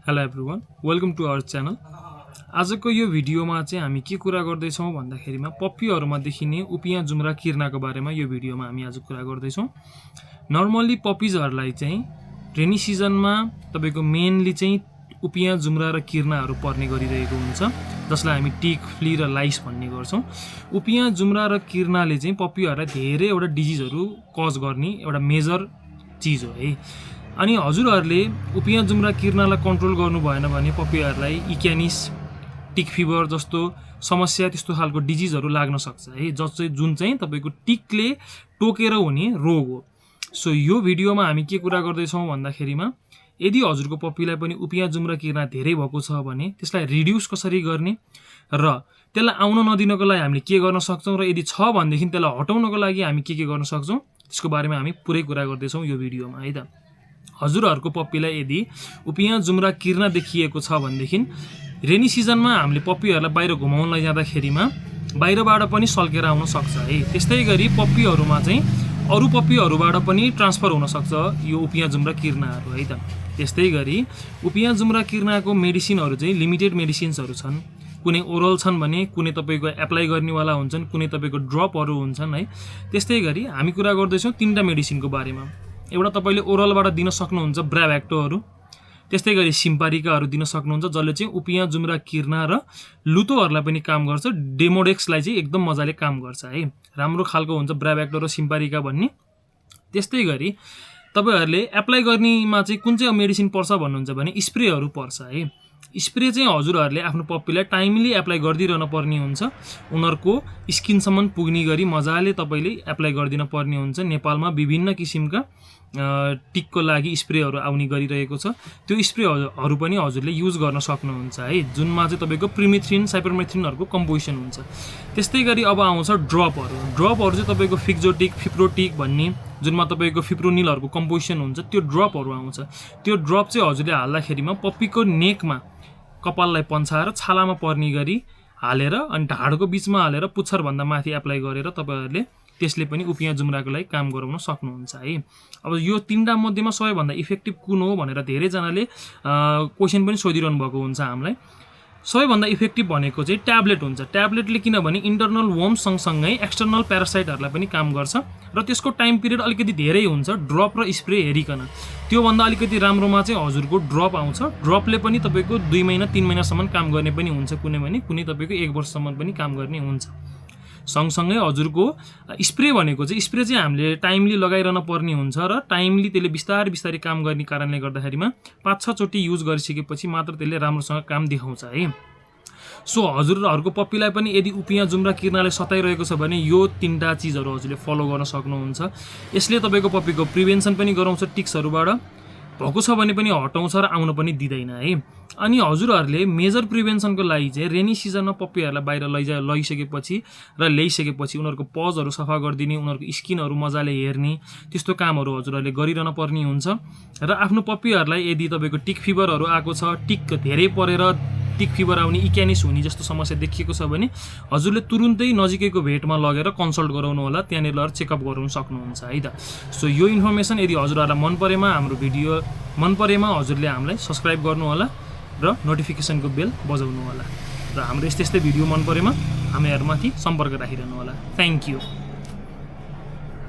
Hello everyone, welcome to our channel. आजको यो भिडियोमा चाहिँ हामी के कुरा गर्दैछौँ भन्दाखेरिमा पप्पीहरुमा देखिने उपियाँ जुम्रा किर्नाको बारेमा यो भिडियोमा हामी आज कुरा गर्दैछौँ। नर्मली पप्पीजहरुलाई चाहिँ रेनी सिजनमा तपाईको मेनली चाहिँ उपियाँ जुम्रा र किर्नाहरु पर्ने गरिरहेको हुन्छ, जसलाई हामी टिक, फ्ली र लाइस भन्ने गर्छौं। उपियाँ जुम्रा र किर्नाले चाहिँ पप्पीहरुलाई धेरै एउटा डिजिजहरु कज गर्ने एउटा मेजर चीज हो है। अनि हजुरहरुले उपियाँ जुम्रा किर्नालाई कन्ट्रोल गर्नु भएन भने पप्पीहरुलाई इक्यानिस, टिक फिभर जस्तो समस्या त्यस्तो खालको डिजिजहरु लाग्न सक्छ है, जुन चाहिँ तपाईको टिकले टोकेर हुने रोग हो। सो यो भिडियोमा हामी के कुरा गर्दैछौं भन्दाखेरिमा यदि हजुरको पप्पीलाई पनि उपियाँ जुम्रा किर्ना धेरै भएको छ भने त्यसलाई रिड्युस कसरी गर्ने र त्यसलाई आउन नदिनको लागि हामीले के गर्न सक्छौं र यदि छ भनेदेखि त्यसलाई हटाउनको लागि हामी के गर्न सक्छौं त्यसको बारेमा हामी पुरै कुरा गर्दैछौं यो भिडियोमा है त। हजुरहरुको पप्पीलाई यदि उपियाँ जुम्रा किर्ना देखिएको छ भनेदेखि रेनी सिजनमा हामीले पप्पीहरुलाई बाहिर घुमाउन लैजाँदाखेरिमा बाहिरबाट पनि सल्केर आउन सक्छ है। त्यस्तै गरी पप्पीहरुमा चाहिँ अरु पप्पीहरुबाट पनि ट्रान्सफर हुन सक्छ यो उपियाँ जुम्रा किर्नाहरु है त। त्यस्तै गरी उपियाँ जुम्रा किर्नाको मेडिसिनहरु चाहिँ लिमिटेड मेडिसिन्सहरु छन्, कुनै ओरल छन् भने कुनै तपाईको एप्लाई गर्नेवाला हुन्छन्, कुनै तपाईको ड्रपहरु हुन्छन् है। त्यस्तै गरी हामी कुरा गर्दैछौं तीनटा मेडिसिनको बारेमा। एउटा तपाईले ओरलबाट दिन सक्नुहुन्छ ब्राभ्याक्टोहरु, त्यस्तै गरी सिम्पारिकाहरु दिन सक्नुहुन्छ जसले चाहिँ उपियाँ जुम्रा किर्ना र लुतोहरुलाई पनि काम गर्छ। डेमोडेक्सलाई चाहिँ एकदम मजाले काम गर्छ है, राम्रो खालको हुन्छ ब्राभ्याक्टो र सिम्पारिका भन्ने। त्यस्तै गरी तपाईहरुले एप्लाई गर्नेमा चाहिँ कुन चाहिँ मेडिसिन पर्छ भन्नुहुन्छ भने स्प्रेहरु पर्छ है। स्प्रे चाहिँ हजुरहरुले आफ्नो पप्पीलाई टाइमली एप्लाई गर्दिरहन पर्ने हुन्छ, उनीहरुको स्किनसम्म पुग्ने गरी मजाले तपाईले एप्लाई गर्दिन पर्ने हुन्छ। नेपालमा विभिन्न किसिमका टिकको लागि स्प्रेहरु आउने गरिरहेको छ, त्यो स्प्रेहरु पनि हजुरले युज गर्न सक्नुहुन्छ है, जुनमा चाहिँ तपाईको प्रिमेथ्रिन, साइपरमेथ्रिनहरुको कम्पोजिसन हुन्छ। त्यस्तै गरी अब आउँछ ड्रपहरु। ड्रपहरु चाहिँ तपाईको फिक्जोटिक, फिप्रोटिक भन्ने जुनमा तपाईको फिप्रोनिलहरुको कम्पोजिसन हुन्छ, त्यो ड्रपहरु आउँछ। त्यो ड्रप चाहिँ हजुरले हाल्दाखेरिमा पप्पीको नेकमा कपाललाई पन्छाएर छालामा पर्ने गरी हालेर अनि ढाडको बीचमा हालेर पुच्छर भन्दा माथि एप्लाई गरेर तपाईहरुले त्यसले पनि उपियाँ जुम्राको लागि काम गराउन सक्नुहुन्छ है। अब यो तीनटा मध्येमा सबैभन्दा इफेक्टिभ कुन हो भनेर धेरै जनाले क्वेशन पनि सोधिरहनु भएको हुन्छ हामीलाई। सबैभन्दा इफेक्टिभ भनेको चाहिँ ट्याब्लेट हुन्छ। ट्याब्लेटले किनभने इन्टरनल वर्म सँगसँगै एक्सटर्नल प्यारासाइटहरुलाई पनि काम गर्छ र त्यसको टाइम पिरियड अलिकति धेरै हुन्छ ड्रप र स्प्रे हेरिकन। त्यो भन्दा अलिकति राम्रोमा चाहिँ हजुरको ड्रप आउँछ। ड्रपले पनि तपाईको 2 महिना 3 महिनासम्म काम गर्ने पनि हुन्छ, कुनै तपाईको 1 वर्षसम्म पनि काम गर्ने हुन्छ। सँगसँगै हजुरको स्प्रे भनेको चाहिँ स्प्रे चाहिँ हामीले टाइमली लगाइरहन पर्ने हुन्छ र टाइमली त्यसले बिस्तारै बिस्तारै काम गर्ने कारणले गर्दाखेरिमा 5-6 चोटी युज गरिसकेपछि मात्र त्यसले राम्रोसँग काम देखाउँछ है। सो हजुरहरुको पप्पीलाई पनि यदि उपियाँ जुम्रा किर्नाले सताइरहेको छ भने यो तीनटा चीजहरु हजुरले फलो गर्न सक्नुहुन्छ। यसले तपाईको पप्पीको प्रिभेन्सन पनि गराउँछ, टिक्सहरुबाट भएको छ भने पनि हटाउँछ र आउन पनि दिदैन है। अनि हजुरहरुले मेजर प्रिभेन्सनको लागि चाहिँ रेनी सिजनमा पप्पीहरुलाई बाहिर लैसकेपछि र ल्याइसकेपछि उनीहरुको पजहरु सफा गरिदिने, उनीहरुको स्किनहरु मजाले हेर्ने, त्यस्तो कामहरु हजुरहरुले गरिरहन पर्ने हुन्छ। र आफ्नो पप्पीहरुलाई यदि तपाईको टिक फिभरहरु आएको छ, टिक धेरै परेर टिक फिभर आउने, इक्यानिस हुने जस्तो समस्या देखिएको छ भने हजुरले तुरुन्तै नजिकैको भेटमा लगेर कन्सल्ट गराउनु होला, त्यहाँनेर लगेर चेकअप गराउन सक्नुहुन्छ है त। सो यो इन्फर्मेसन यदि हजुरहरुलाई मन परेमा हाम्रो भिडियो मन परेमा हजुरले हामीलाई सब्स्क्राइब गर्नु होला र नोटिफिकेसनको बेल बजाउनु होला र हाम्रो यस्तै भिडियो मन परेमा हामीहरुमाथि सम्पर्क राखिरहनु होला। Thank you.